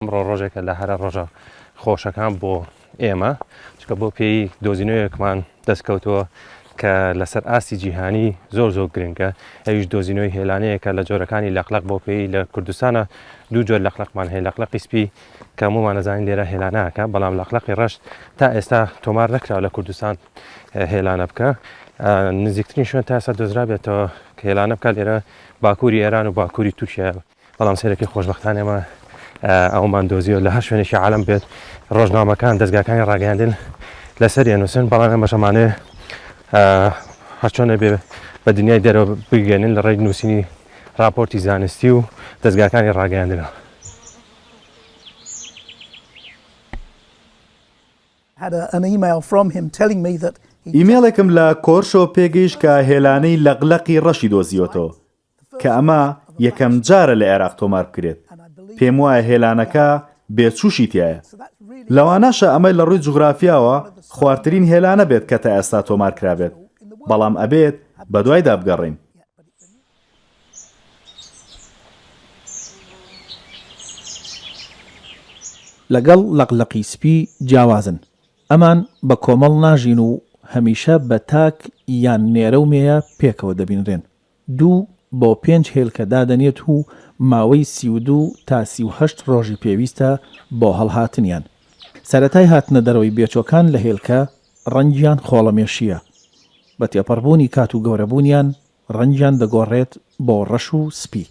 ئەمڕۆ ڕۆژێکە لە هەرە ڕۆژە خۆشەکان بۆ ئێمە چکە بۆ پێی دۆزینەوەیەکمان دەستکەوتووە کە لەسەر ئاستی جیهانی زۆر زۆر گرنگە ئەویش دۆزینەوەی هێلانەیەکە لە جۆرەکانی لەقلق بۆ پێی لە کوردستانە دوو جۆر لەقلقمان هەیە لەقلقی سپی کە هەموومان ئەزانین لێرە هێلانەکە بەڵام لەقلقی ڕەش تا ئێستا تۆمار نەکراوە لە کوردستان هێلانە بکە نزیکترین شوێن تا ئێستا دۆزرابێتەوە کە هێلانە بکات لێرە باکووری ئێران و باکووری تورکیا بەڵام سەیرەکەی خۆشبەختانە ئێمە ئەومان دۆزیەوە لە هەر شوێنێکی عالم بێت ڕۆژنامەکان دەستگاکانی ڕاگەیاندن لەسەر نووسن بەڵام ئێمەش ئەمانێ هەرچۆنە بێ بە دنیای دەرەوە بگەێنن لە ڕێی نووسینی راپۆرتی زانستی و دەستگاکانی ڕاگەیاندنەوە. ئیمێڵێکم لە کۆرشۆ پێگەیشت کە هێلانەی لەقلەقی ڕەشی دۆزیوەتەوە. کە ئەمە یەکەم جارە لە عێراق تۆمار بکرێت، پێموایە هێلانەکە بێچووشی تیایە. لەوانەشە ئەمە لە ڕووی جوگرافیاوە خوارترین هێلانە بێت کە تا ئێستا تۆمار کرابێت، بەڵام ئەبێت بەدوایدا بگەڕێین. لەگەڵ لەقلەقی سپی جیاوازن، ئەمان بە کۆمەڵ ناژین و هەمیشە بە تاک یان نێرە و مێیە پێکەوە دەبینرێن. دوو بۆ پێنج هێلکە دادەنێت و ماوەی 32 تا 38 ڕۆژی پێویستە بۆ هەڵهاتنیان. سەرەتای هاتنە دەرەوەی بێچۆکان لە هێلکە ڕەنگیان خۆڵەمێشییە. بە تێپەڕبوونی کات و گەورەبوونیان ڕەنگیان دەگۆڕێت بۆ ڕەش و سپی.